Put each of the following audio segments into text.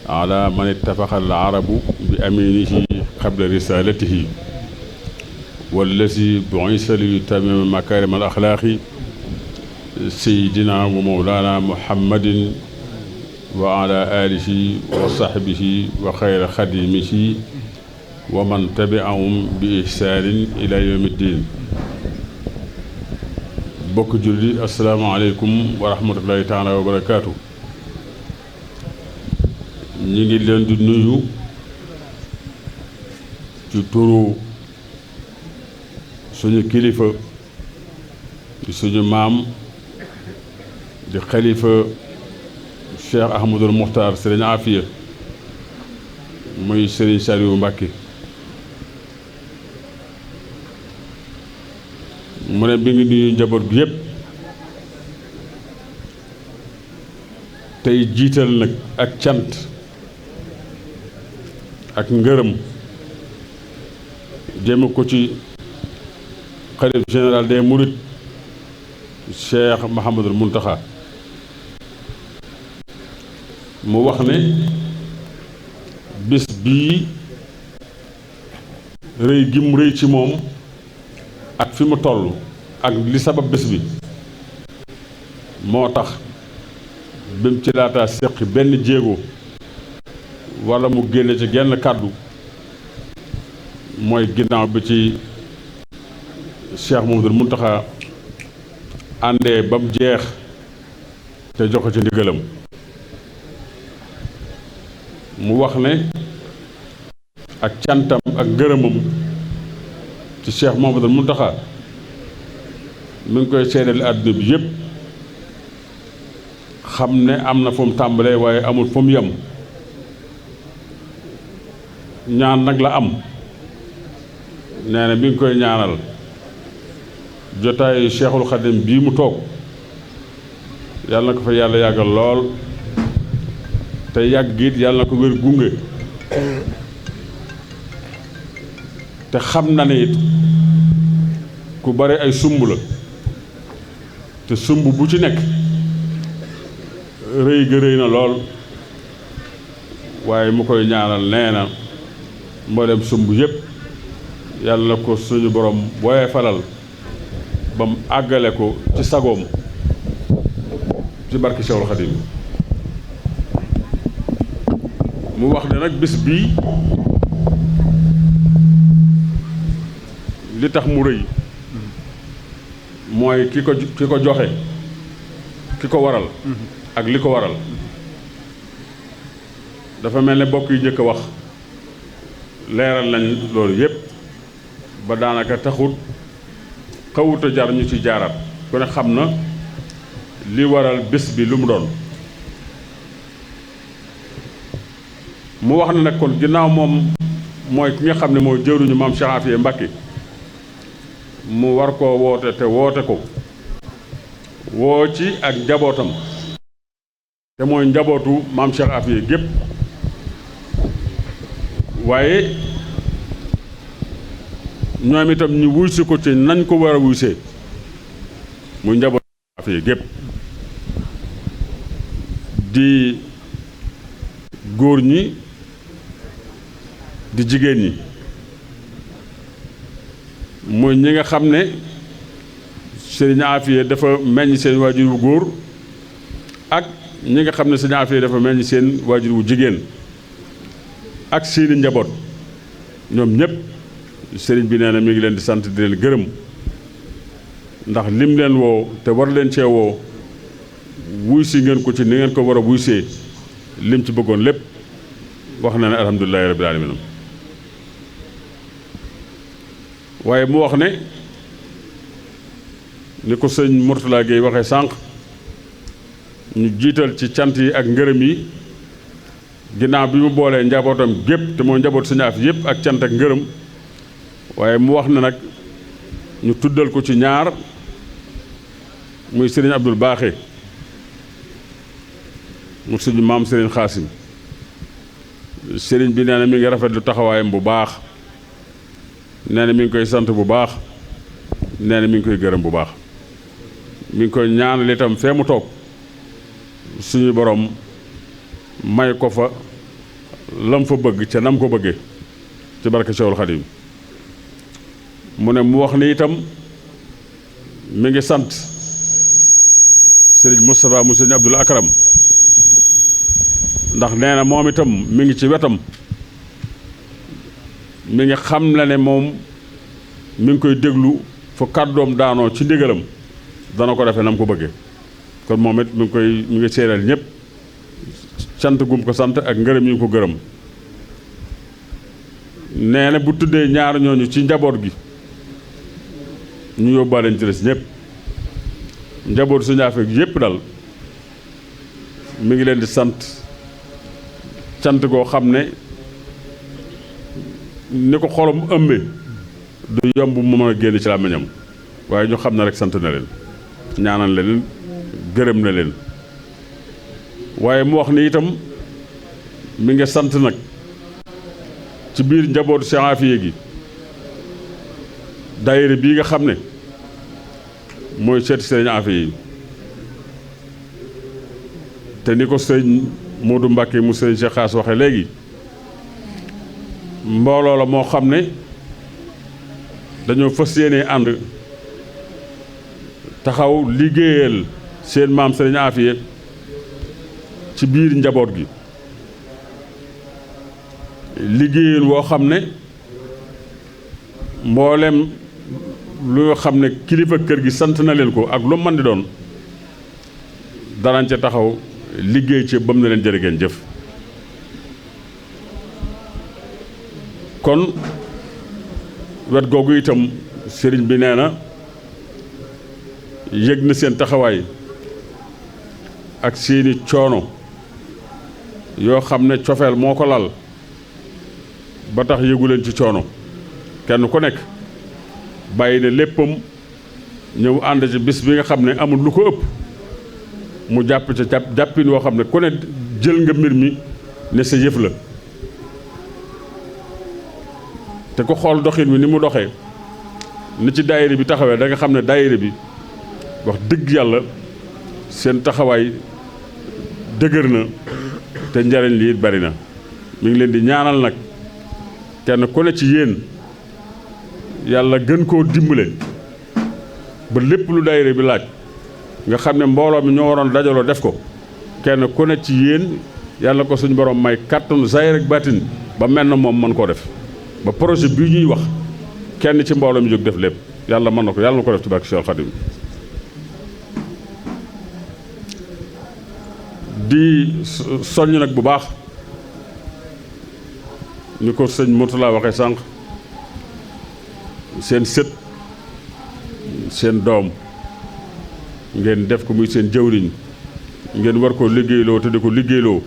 ala man ittafaqa al arabu bi aminihi qabla risalatihi wallazi bu'isa li yutamima makarim al axlaaqi sayidina wa mawlana muhammadin wa ala alihi wa sahbihi wa xayra xadimihi wa man tabi'ahum bi ihsaanin ila yawmi ddin. bokk julli asalaamaaleykum wa rahmatullahi taala wa barakaatu. ñi ngi leen di nuyu ci turu suñu kilifa di suñu maam di xalifa Cheikh Ahmadul Muxtaar Sëriñ Afiya muy Sëriñ Saliou Mbàkke mu ne bi ngi nuyu njaboot bi yépp tey jiital nag ak cant ak ngërëm jéem ko ci xalif général des mourides Cheikh Mahamadul Muntaxa mu wax ne bis bii rëy gi mu rëy ci moom ak fi mu toll ak li sabab bés bi moo tax bim ci laata séqi benn jéego wala mu génne ci genn kàddu mooy ginnaaw bi ci Cheikh Mamadou Muntaxa àndee ba mu jeex te joxe ci ndigalam mu wax ne ak cantam ak ngërëmam ci Cheikh Mamadou Muntaxa mi ngi koy seedal àdduna bi yépp xam ne am na fu mu tàmbalee waaye amul fu mu yem ñaan nag la am nee na mi ngi koy ñaanal jotaayu Cheikhul Khadim bii mu toog yàlla na ko fa yàlla yàggal lool te yàgg it yàlla na ko wér gunge te xam na ne it ku bare ay sumb la te sumb bu ci nekk rëy ga rëy na lool waaye mu koy ñaanal nee na mboolem sumb yépp yàlla na ko suñu borom booyee falal ba mu àggale ko ci sagoom ci barki Cheikhul Khadim mu wax ne nag bis bii li tax mu rëy mooy ki ko joxe ki ko waral ak li ko waral dafa mel ne bokk yi njëkk a wax leeral nañ loolu yépp ba daanaka taxut xawut a jar ñu ci jaaraat ku ne xam na li waral bés bi lu mu doon mu wax na nag kon ginnaaw moom mooy ki nga xam ne mooy jëwriñu maam Cheikh Afiya Mbàkke mu war koo woote te woote ko woo ci ak njabootam te mooy njabootu maam Cheikh Afiya gépp waaye ñoom itam ñu wuy si ko ci nañ ko war a wuysee muy njabootu Afiya gépp di góor ñi di jigéen ñi mooy ñi nga xam ne Sëriñ Afiya dafa meññ seen waajur wu góor ak ñi nga xam ne Sëriñ Afiya dafa meññ seen waajur wu jigéen ak seeni njaboot ñoom ñépp sëriñ bi nee na mi ngi leen di sant di leen gërëm ndax lim leen woo te war leen cee woo wuy si ngeen ko ci ni ngeen ko war a wuysee lim ci bëggoon lépp wax na ne alhamdulilahi rabbil alamin waaye mu wax ne ni ko sëñ Mourtala Gueye waxee sànq ñu jiital ci cant yi ak ngërëm yi ginnaaw bi mu boolee njabootam gépp te mooy njaboot Sëñ Afiya yépp ak cant ak ngërëm waaye mu wax ne nag ñu tuddal ko ci ñaar muy sëriñ Abdul Baaxe mu suñu maam sëriñ Xaasim sëriñ bi nee na mi ngi rafetlu taxawaayam bu baax nee na mi ngi koy sant bu baax nee na mi ngi koy gërëm bu baax mi ngi koy ñaanal itam fee mu toog suñu borom may ko fa lam fa bëgg ca nam ko bëggee ci barke Cheikhul Khadim mu ne mu wax ni itam mi ngi sant Serigne Moustapha mu Serigne Abdoul Akram ndax nee na moom itam mi ngi ci wetam mi ngi xam la ne moom mi ngi koy déglu fu kàddoom daanoo ci ndigalam dana ko defee nam ko bëggee kon moom it mi ngi séeral ñëpp sant gum ko sant ak ngërëm yu ko gërëm nee na bu tuddee ñaar ñooñu ci njaboot gi ñu yóbbaale ci des ñëpp njaboot Sëñ Afia gi yëpp dal mi ngi leen di sant cant goo xam ne ni ko xolom ëmbee du yomb mu mën a génn ci làmmiñam waaye ñu xam ne rek sant na leen ñaanal leen gërëm na leen waaye mu wax ni itam mi ngi sant nag ci biir njabootu Sëñ Afia gi daayira bii nga xam ne mooy seeti Sëñ Afia yi te ni ko sëñ Modou Mbacké mu sëñ Cheikh Xaas waxe léegi mbooloo la moo xam ne dañoo fas yéene ànd taxaw liggéeyal seen maam Sëñ Afia ci biir njaboot gi liggéeyal woo xam ne mboolem lu nga xam ne kilifa kër gi sant na leen ko ak lu mën di doon danañ ca taxaw liggéey ci bam na leen jërë ngeen jëf kon wet googu itam sëriñ bi nee na yëg na seen taxawaay ak seeni coono yoo xam ne cofeel moo ko lal ba tax yëgu leen ci coono kenn ku nekk bàyyi ne léppam ñëw ànd ci bis bi nga xam ne amul lu ko ëpp mu jàpp ca jàppin woo xam ne ku ne jël nga mbir mi ne sa yëf la te ko xool doxin wi ni mu doxee ni ci daayira bi taxawee da nga xam ne daayira bi wax dëgg yàlla seen taxawaay dëgër na te njariñ li it bari na mi ngi leen di ñaanal nag kenn ku ne ci yéen yàlla gën koo dimbale ba lépp lu daayira bi laaj nga xam ne mbooloo mi ñoo waroon dajaloo def ko kenn ku ne ci yéen yàlla ko suñu borom may kàttanu zahir ak baatin ba mel na moom mën koo def ba projet bii ñuy wax kenn ci mbooloo mi jóg def lépp yàlla mën na ko yàlla na ko def ci barke Cheikh Khadim di soññ nag bu baax ni ko sëñ Mourtala waxee sànq seen sët seen doom ngeen def ko muy seen jëwriñ ngeen war koo liggéeyloo te di ko liggéeyloo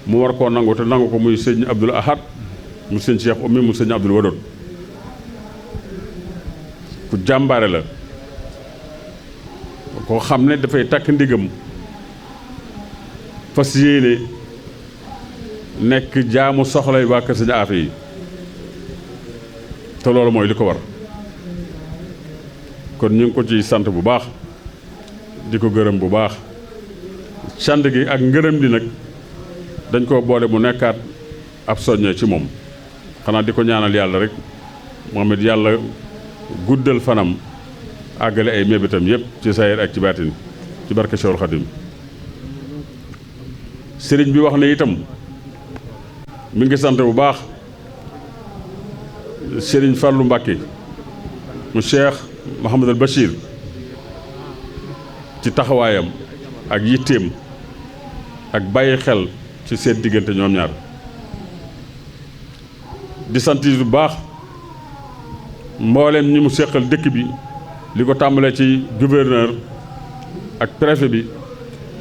mu war koo nangu te nangu ko muy sëñ Abdoul Ahad mu sëñ Cheikh Oumy mu sëñ Abdoul Wadoud ku jàmbaare la koo xam ne dafay takk ndigam fas yéene nekk jaamu soxlay waa kër Sëñ Afia yi te loolu mooy li ko war kon ñu ngi ko ci sant bu baax di ko gërëm bu baax sant gi ak ngërëm li nag dañ koo boole mu nekkaat ab soññee ci moom xanaa di ko ñaanal yàlla rek moom it yàlla guddal fanam àggale ay mébétam yépp ci sayir ak ci baatin ci barke Cheikhul Khadim sëriñ bi wax ne itam mi ngi sant bu baax sëriñ Fallou Mbacké mu Cheikh Mouhamadul Bachir ci taxawaayam ak yitteem ak bàyyi xel ci seen diggante ñoom ñaar di sant bu baax mbooleem ñi mu seqal dëkk bi li ko tàmbalee ci gouverneur ak préfet bi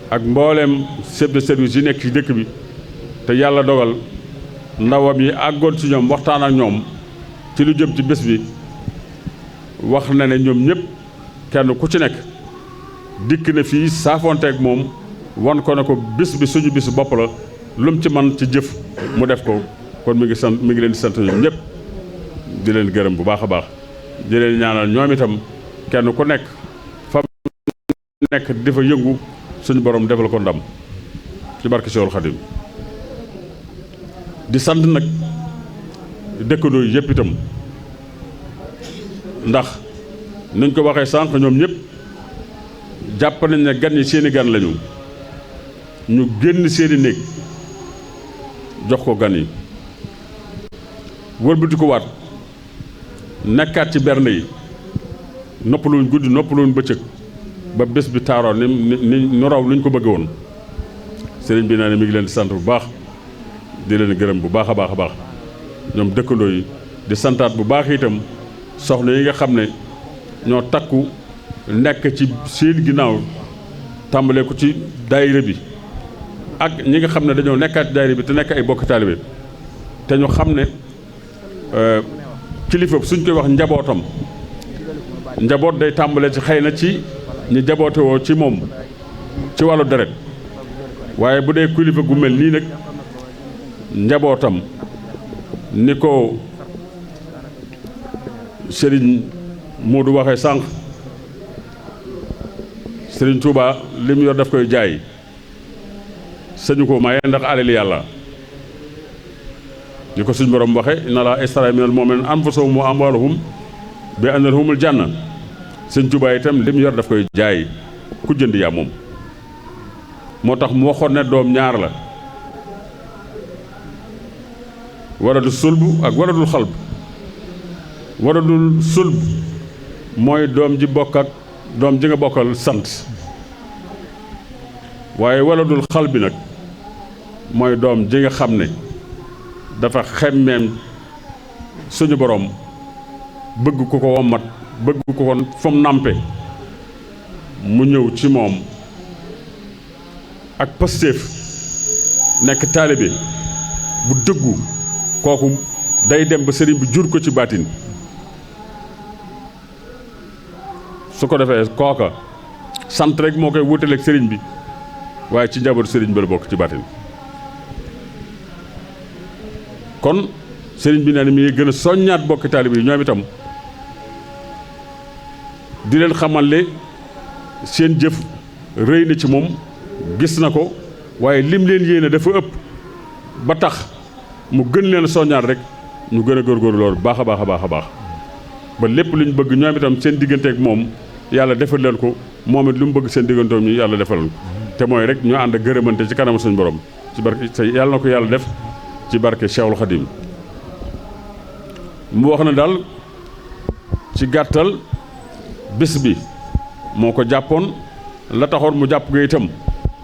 ak mbooleem chef de service yi nekk ci dëkk bi te yàlla dogal ndawam yi àggoon ci ñoom waxtaan ak ñoom ci lu jëm ci bés bi wax na ne ñoom ñëpp kenn ku ci nekk dikk na fii saafonteeg moom wan ko ne ko bis bi suñu bisu bopp la lum ci man ci jëf mu def ko kon mi ngi leen di sant ñoom ñëpp di leen gërëm bu baax a baax di leen ñaanal ñoom itam kenn ku nekk fa nekk di fa yëngu suñu borom defal ko ndam ci barke Cheikhul Khadim di sant nag dëkkandoo yi yëpp itam ndax nañ ko waxee sànq ñoom ñëpp jàpp nañ ne gan yi seeni gan lañu ñu génn seeni néeg jox ko gan yi wëlbati ko waat nekkaat ci berne yi noppaluwuñ guddi noppaluwuñ bëccëg ba bés bi taaroo ni nu raw nuñ ko bëgg woon sëriñ bi naa ne mi ngi leen di sant bu baax di leen gërëm bu baax a baax a baax ñoom dëkkandoo yi di santaat bu baax itam soxna yi nga xam ne ñoo takku nekk ci seen ginnaaw tàmbalee ko ci daayira bi ak ñi nga xam ne dañoo nekkaat ci daayira bi te nekk ay bokk taalibe te ñu xam ne kilifa suñ koy wax njabootam njaboot day tàmbalee ci xëy na ci ñi jaboote woo ci moom ci wàllu deret waaye bu dee kilifa gu mel nii nag njabootam ni ko Serigne Modou waxee sànq Serigne Touba li mu yor daf koy jaay sañu ko maye ndax alali yàlla ni ko suñ borom waxe inna laa istara minal mu'minina anfusahum wa amwaalahum bi anna lahumul janna Sëñ Touba itam li mu yor daf koy jaay ku jënd yaa moom moo tax mu waxoon ne doom ñaar la waladul sulb ak waladul xalb waladul sulb mooy doom ji bokk ak doom ji nga bokkal sant waaye waladul xalb bi nag mooy doom ji nga xam ne dafa xemmeem suñu borom bëgg ku ko wommat bëgg ku ko fam nàmpe mu ñëw ci moom ak pastéef nekk taalibe bu dëggu kooku day dem ba sëriñ bi jur ko ci baatin su ko defee kooka sant rek moo koy wutaleeg sëriñ bi waaye ci njaboot sëriñ bi la bokk ci baatin kon sëriñ bi nee na mi ngi gën a soññaat bokki taalibe yi ñoom itam di leen xamal ne seen jëf rëy na ci moom gis na ko waaye lim leen yéene dafa ëpp ba tax mu gën leen soññaat rek ñu gën a góorgóorlu loolu baax a baax a baax a baax ba lépp lu ñu bëgg ñoom itam seen digganteeg moom yàlla defal leen ko moom it lu mu bëgg seen digganteeg ñu yàlla defal leen ko te mooy rek ñu ànd gërëmante ci kanam suñu borom ci barke yàlla na ko yàlla def ci barke Cheikhul Khadim mu wax na daal ci gàttal bés bi moo ko jàppoon la taxoon mu jàpp ko itam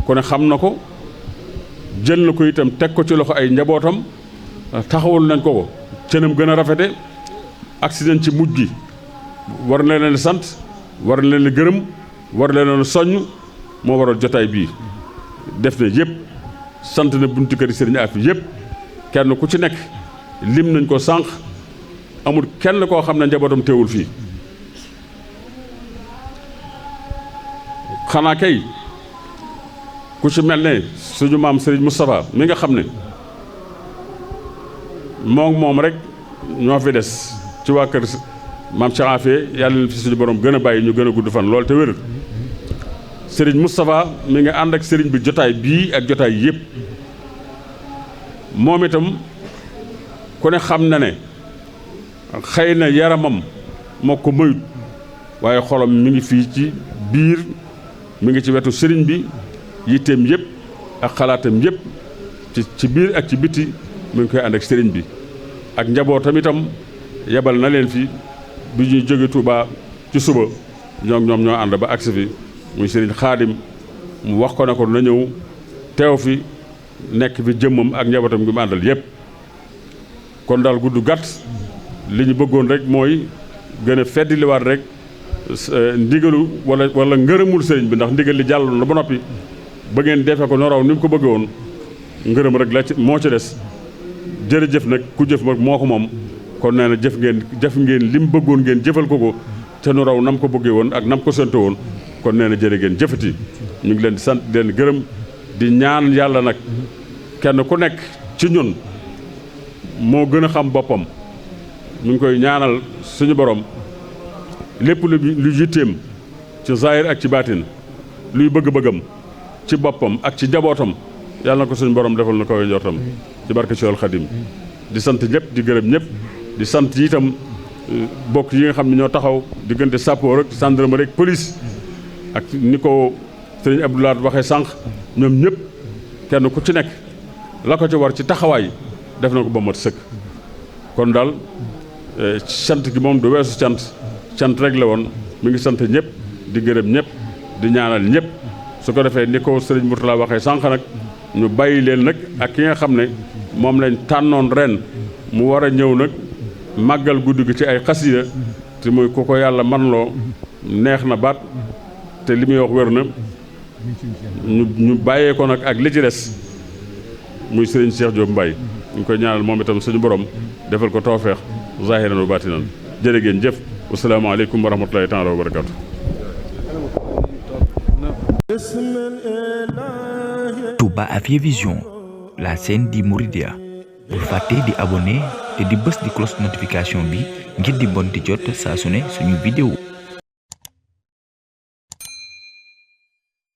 ku ne xam na ko jël na ko itam teg ko ci loxo ay njabootam taxawul nañ ko cënam gën a rafete accident ci mujj gi war na leen sant war na leen gërëm war na leen soññ moo waral jotaay bii def na yëpp sant na buntu kër Serigne Afi yëpp kenn ku ci nekk lim nañ ko sànq amul kenn koo xam ne njabootam teewul fii xanaa kay ku ci mel ne suñu maam Serigne Moustapha mi nga xam ne moom rek ñoo fi des ci waa kër maam Cheikh Afé yàlla leen fi suñu borom gën a bàyyi ñu gën a gudd fan lool te wér Serigne Moustapha mi nga ànd ak Serigne bi jotaay bii ak jotaay yëpp moom itam ku ne xam na ne xëy na yaramam moo ko mayut waaye xolam mi ngi fii ci biir mi ngi ci wetu Serigne bi yitteem yëpp ak xalaatam yëpp ci biir ak ci biti mi ngi koy ànd ak Serigne bi ak njabootam itam yebal na leen fi bi ñuy jóge Touba ci suba ñoom ñoo ànd ba agsi fi muy Serigne Khadim mu wax ko ne ko na ñëw teew fi nekk fi jëmmam ak njabootam gi mu àndal yëpp kon daal gudd gàtt li ñu bëggoon rek mooy gën a feddiliwaat rek ndigalu wala ngërëmul sëriñ bi ndax ndigal li jàlloon na ba noppi ba ngeen defee ko noraw ni mu ko bëggee woon ngërëm rek la ci moo ci des jërëjëf nag ku jëf mag moo ko moom kon nee na jëf ngeen li mu bëggoon ngeen jëfal ko te nu raw nam ko bëggee woon ak nam ko sant woon kon nee na jërë ngeen jëfati ñu ngi leen di sant di leen gërëm di ñaan yàlla nag kenn ku nekk ci ñun moo gën a xam boppam ñu ngi koy ñaanal suñu borom lépp lu yitteem ci zahir ak ci baatin luy bëgg-bëggam ci boppam ak ci njabootam yàlla na ko suñu borom defal na koy njortam ci barke Seexul Xadim di sant ñëpp di gërëm ñëpp di sant itam bokk yi nga xam ne ñoo taxaw diggante sappoor ak gendarmerie ak police ak ni ko sëriñ Abdoulaye waxee sànq ñoom ñëpp kenn ku ci nekk la ko ci war ci taxawaay def na ko ba mat sëkk kon daal sant gi moom du weesu cant rek la woon mi ngi sant ñëpp di gërëm ñëpp di ñaanal ñëpp su ko defee ni ko sëriñ Mourtala waxee sànq nag ñu bàyyi leen nag ak ki nga xam ne moom lañ tànnoon ren mu war a ñëw nag màggal guddi gi ci ay xasida te muy ku ko yàlla man loo neex na baat te li muy wax wér na ñu bàyyee ko nag ak li ci des muy sëriñ Cheikh Diop Mbaye ñu koy ñaanal moom itam suñu borom defal ko tawfeex zahiran wa baatinan jërë ngeen jëf wasalaamaaleykum wa rahmatulahi taala wa barakaatu. Touba Afia Vision, la chaîne di Mouridia. bul fàtte di abonné te di bës di cloche notification bi ngir di bon di jot saa su ne suñu vidéo